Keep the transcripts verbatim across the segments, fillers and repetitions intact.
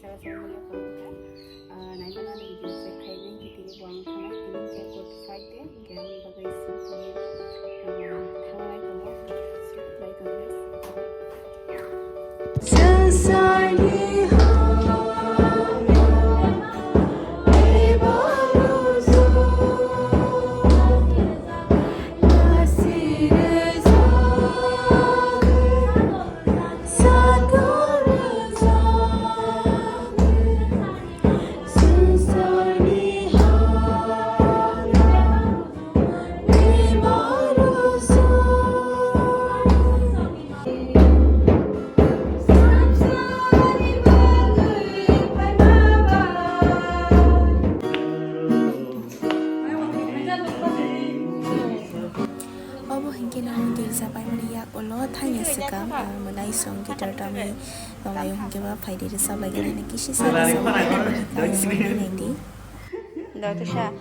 Sara sara wngya kok kha, ah, naimano video check khainai, tini bo ang thangnai, tini check kok fight de, hingke ang bagwi sing tini, ah, thangnai tongo, bai tongo. Obo hinkhe no girja paimani yak ulo thangya swkang, ah, mwnai song guitar tamwi tonglaio, hinkhe ba phaidi rwchaplai gana kisi sa rwchapmani guys, naidi. Da, to sha.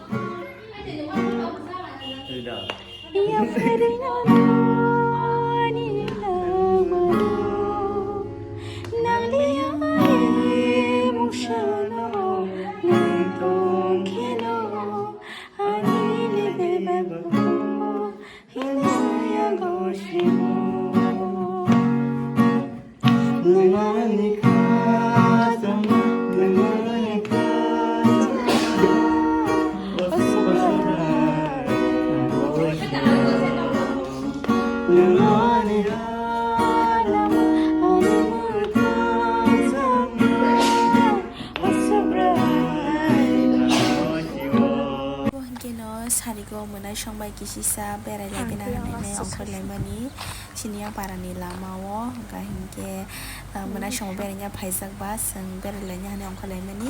Bo hinkhe no sarigo mwnai song bai kisisa berai lai gana hinwi ongkhor laimani. Chini yang parani lama o, hwnkha hinkhe, ah, mwnai song o beraina phaijak ba, chwng berai laina hinwi ongkhor laimani.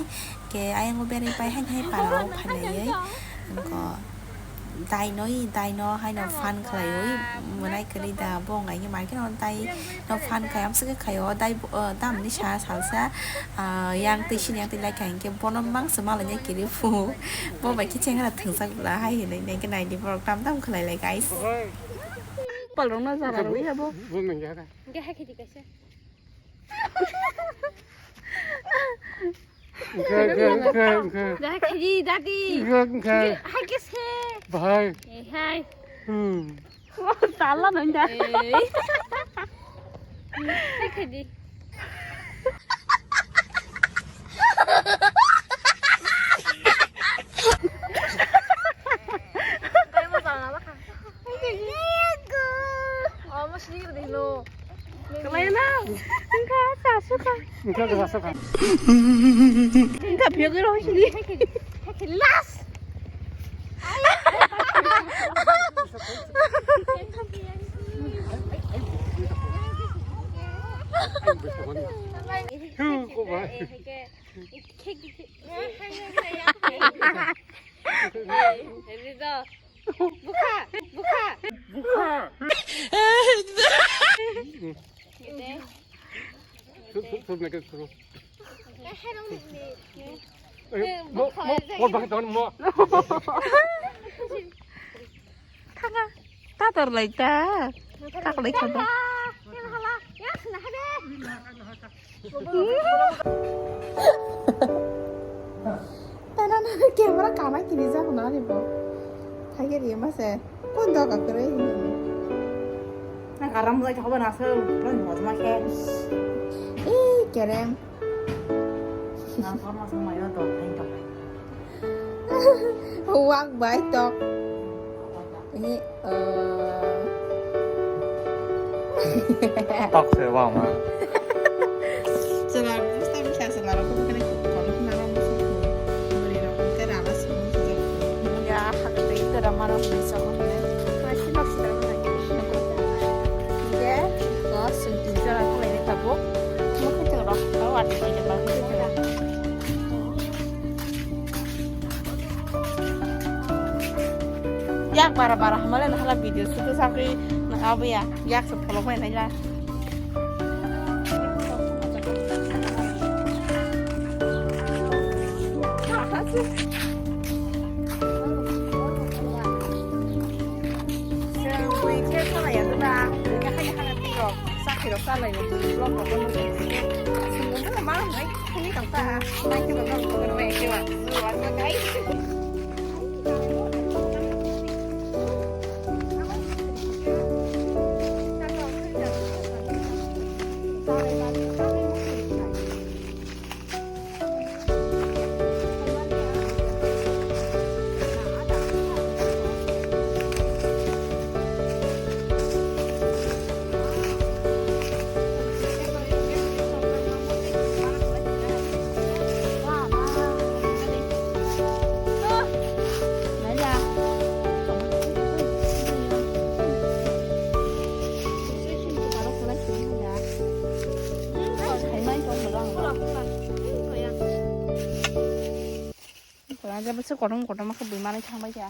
Khe ayang o berai pai haino hai para o phailaiwi, wngkha. Dainoi, daino haino fun khlaiwi mwnai kwrwi da, bo wngkha hinkhe market o daino fun khai, amswk khe khaio, dai bo, o, tamni sa salsa, ah, yang twi sini yang twi lai kha hinkhe bono mangsa malaina kiri phu, bo bai khe chengra thwngjak bwla hai hinwi, hinkhe naidi borok tam tam khlai lai guys. Palrok no jara rwya bo. Bo nangya da. Hinkhe hai khe di kaisa. Wngkha, wngkha, wngkha, wngkha. Dah kiri dadi. Wngkha, wngkha. Hai ke se. Bahai. Eh, hai. Hmm. Wah, salah nang dah. Eh. Hai kiri. Kayo mo salah apa kan? Omo sini kita dulu. Kelayan ah. Enggak, tak suka. Enggak, tak suka. Enggak, biar gue roh sini. Last. Tuh, kok baik. Bukha! Bukha! Bukha! Sup, sup, sup, nakal sup. Eh, mo, mo, mo, bakit tangan mo? Thanga, tator lai ta. Kaklai khaba. Tana na camera kamai tini jak na ni bo. Thai ke ri ma se. Pon do ka kre. Na karam lai khaba na se. Pon mo ma ke. Eh, kerem. Na sama sama yo do thai do. Wak bai tok. Ini, eh. Tok se wak ma. Chwla, bwsa bwsa chwla rok khe kono khna rok bwsa. Bwrwi rok khe rana song. Ya, hakhe tei tera mano bwsa. Hai si nok sita rok nai. Ye, ko sung tin jora khalai ni tabuk. Mo khe tera rok, ko ati pai jaba khe tera. Yak bara bara hamale na hala video shoot sakri na abuya yak se follow mai nai la. Sakhi rok salai ni vlog rok no sungwi ma nai khani tang. Kotorma kotorma khe bui manwi thangbai kha.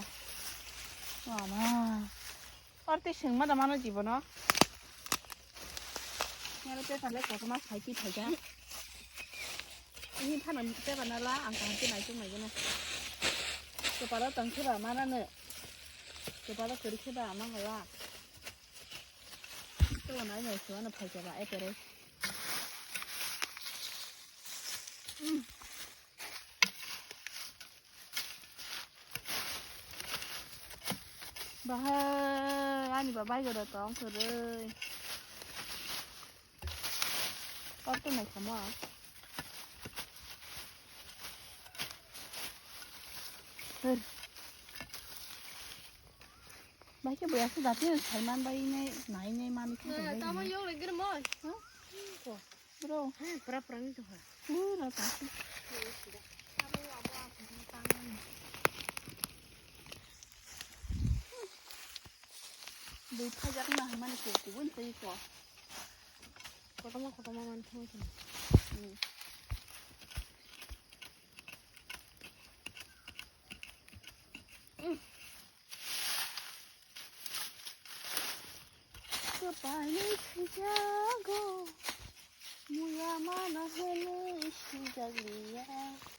Mama. Aro tei swngma da mano jibono. Aro paper le kotorma phai twi phaikha. Ini phano paper nala ang kaham khe naitok naigono. Kepalo tong khe ba manano. Kepalo kwrwi khe ba mangala. Tola nai nai suano phaikha ba etere. Bahai ani ba bai gora tong kwrwi. Orto nai khamo. Her. Bai khe buya se dati sai man bai ne nai ne man khe. Tamo yok le gir moi. Bro. Pura pura ni tuha. Pura ta. Bui phajak na hamani ko kubun tei ko. Kotorma kotorma man thang thang. Kwpalni swijago, muya mana hwnwi swijak liya.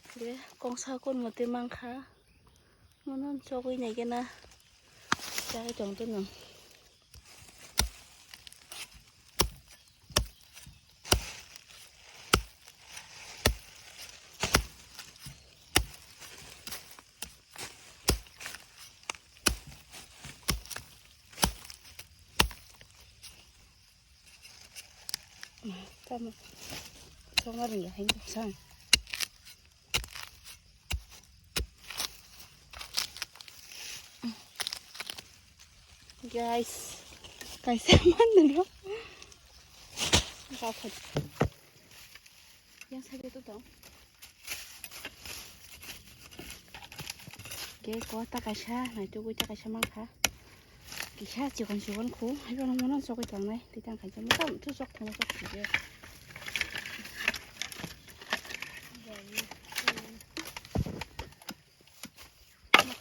Khe kongsa kormo tei mankha, mono chogwi naikhe na chagwi tongtwno. Tamo. Chongma ringya hai sang. Guys, kaisa manwino. Yang side o tong. Ge ko ta kaisa, naitugwi ta kaisa mankha. Kisa chikon chikon khu, hai bono mono chogwi tongnai, tei tang kaisa motom thu chok thangna chok thangkhe.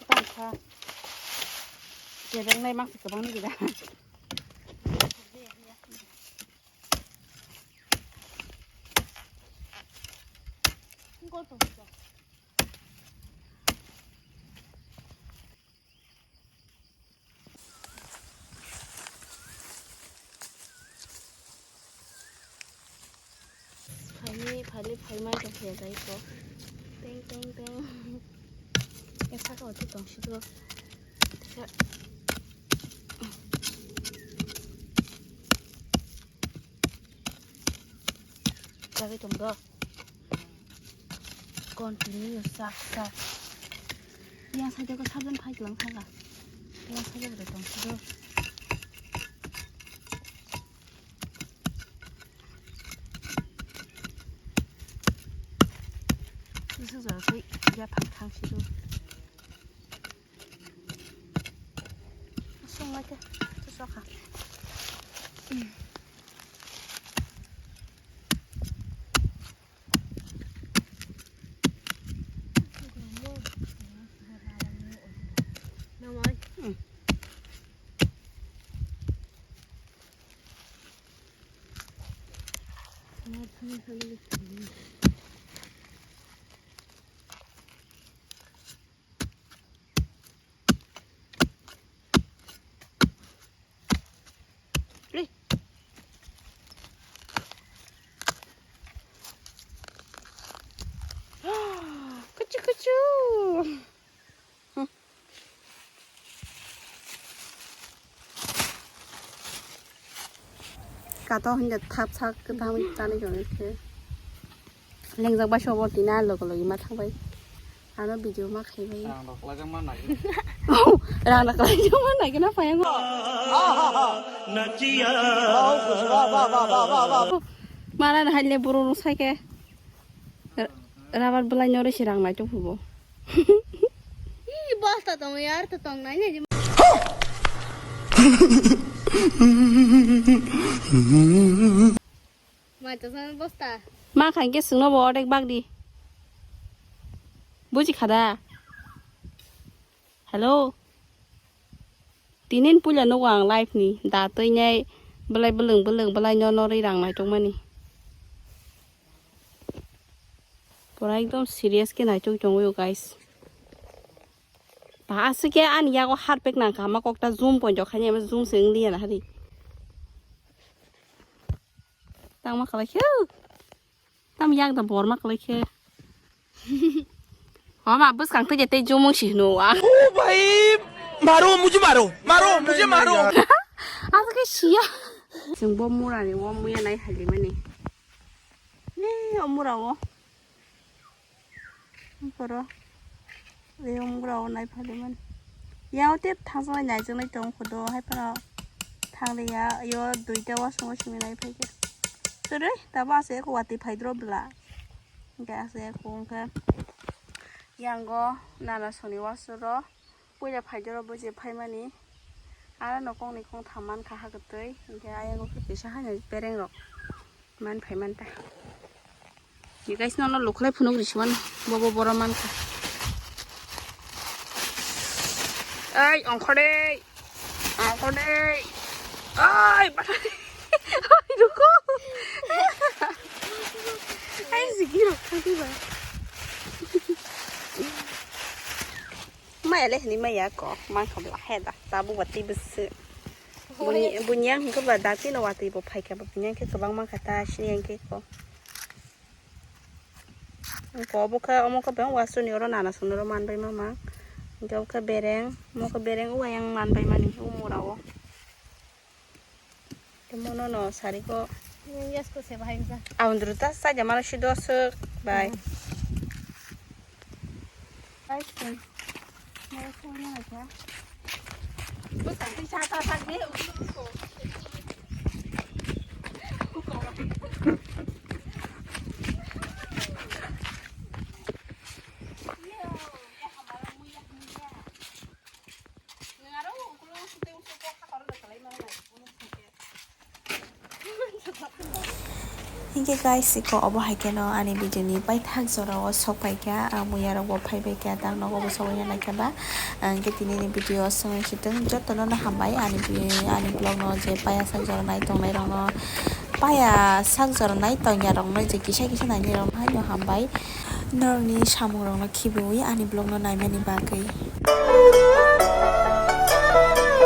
Tangkha. Kebengnai mangsa kwbangni gida. Phaini, phaini, phaima tongkhe jai ko. Teng, teng, teng. Esa ka otu tong sido. Tisa. Jagwi tong do. Continue sak sak. Yang side ko sabjang phai lang thanga. Yang side ko tong sido. Bisa jagwi ya thang thang sido. Sunglaikhe, chwsakha. Namai. Ri. Kuchu. Kato hinda thap sak tang tani joni khe. Lengjak bai sobo tina logo logi ma thang bai. Ano video ma khai bai. Rang rok lajak ma nai. Rang rok lajak ma nai kena phayango. Mara na haile buru rung sai khe. Rabar belai nore si rang nai tong phubo. Ih, bosta tong yar to tong nai ne. Mai to san bosta. Ma khan ke sungno bo odek bak di. Buji khada. Hello. Tinin puila nugo ang life ni da twi nai belai beleng beleng belai no no ri rang nai tong mani. Pura ekdom serious ke nai tong tong yo guys. Ba asike ani yago harpek nang kha ma kokta zoom pon jok khaini ama zoom se wng liya na hari. Tang ma khlai khe. Tam yak da bor ma khlai khe. Homa bwskang tei tei jumung si hino wa. ओ भाई, मारो, मुझे मारो, मारो, मुझे मारो। Asake siya. Sing bo mura ni wo muya nai hali mani. Ni o mura wo. Poro. Leong bura o nai phai man. Yao te thangsa nai nai jeng nai tong khodo hai pano. Thang le ya yo duita wasung wasung nai phai ke. Tere tabo ase ko wati phai dro bla. Hingke ase ko hingke. Yango nana soni wasuro. Puila phai dro bo je phai mani. Aro nokong ni kong tham man kha ha kwtwi. Hingke ayango kisa hai nai pereng rok. Man phai man ta. Ni guys, nono lukhlai phunuk risi man. Bobo boro man kha. Ai, ongkhore. Ongkhore. Ai, bata. Ai, ruko. Ai, sigi rok thang ba. Maya le hini maya ko. Man kha bla he da. Tabu bati bisi. Bunyang hingke ba dati no watwi bo phaikha bo bunyang khe kwbangma kha ta sini hingke ko. Ko obo khe omo khe beng wasuni oro nana songni oro manbai mama. Hingke obo khe bereng, omo khe bereng o ayang manbai mani o mura o. Tei mono no sari ko. Yes ko se bahai sa. Aundru ta sa jamara si dosok bai. Ice cream. Hingke guys, iko obo hai khe no ani video ni paithak jora o sok pai kha, ang muya rok bo phai bai kha, tak nogo bo sogwi ya nai kha ba. Hingke tini ni video o song si tong joto no no hambai ani vi-, ani vlog no je paya sak jora nai tong nai rok no, paya sak jora nai tong ya rok no je kisa kisa nai nai rok no hai no hambai. Norok ni samung rok no khibiwi ani vlog no nai mani bagwi.